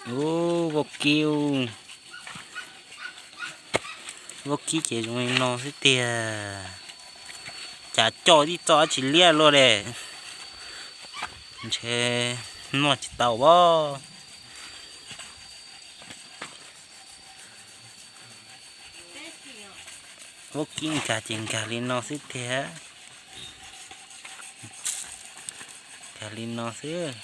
Ub, vaub kib, vaub kib ces zoo li no xwb tiag. Cas coj tib txoj dab tsi liab luaj de. Ntshe noj tsis tau as. Vaub kib nkag ces nkag li no xwb tiag. Nkag li no xwb.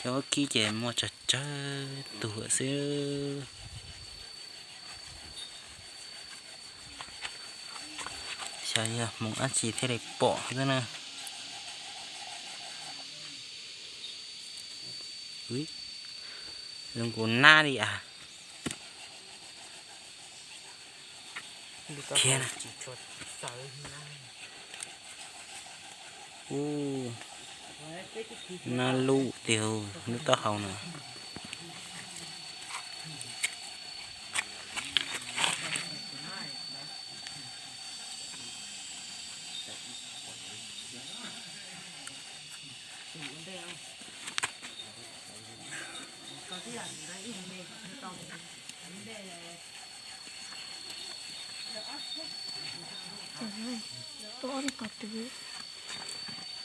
Cov vaub kib ces muaj tsawg tsawg tug xwb. Xyov yog hmoov dab tsi thiaj li pom xwb na. Zoo nkaus nab li as. Thiab, ub, nab lub tiag, lub taub hau na.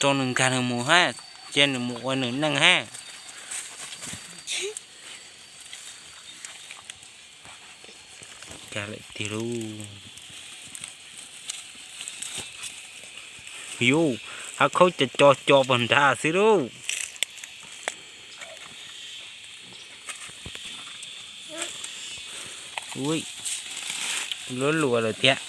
Rau nws nkag nws mus hab, cia nws mus ua nws neej hab. Nkag lawm tiag lauj. Yuj, hab khaub co co co pog nrad xwb lauj. Ui, luab luas lawm thiab.